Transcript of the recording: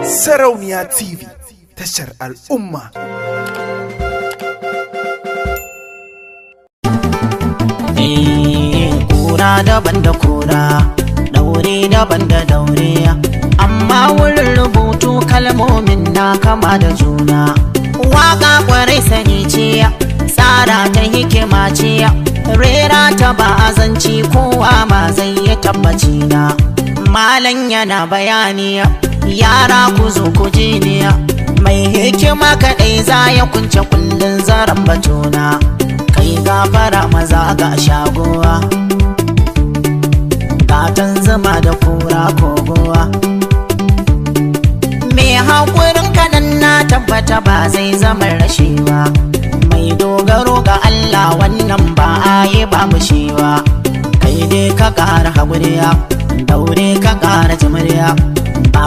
Sarauniya TV, tashar al'umma. Kura daban da kura, daure daban da daure, amma wurin rubutu kalmomin na kama da juna. Waka kwarai sani ce, tsara ta hikima ce, rera ta ba azanci, kowa ma zai yi tabbaci na. Malam yana bayani, yara ku zo ku ji ni, mai hikima kaɗai za ya kunce kullun zaren batuna. Kai gafara maza ga shagowa, gatan zuma da kura kogowa. Mai haƙurin kaɗan na tabbata ba zai zama rashewa, mai dogaro ga Allah wannan ba a yi ba mushewa. Kai dai ka ƙara haƙuriya, daure ka ƙara jimriya.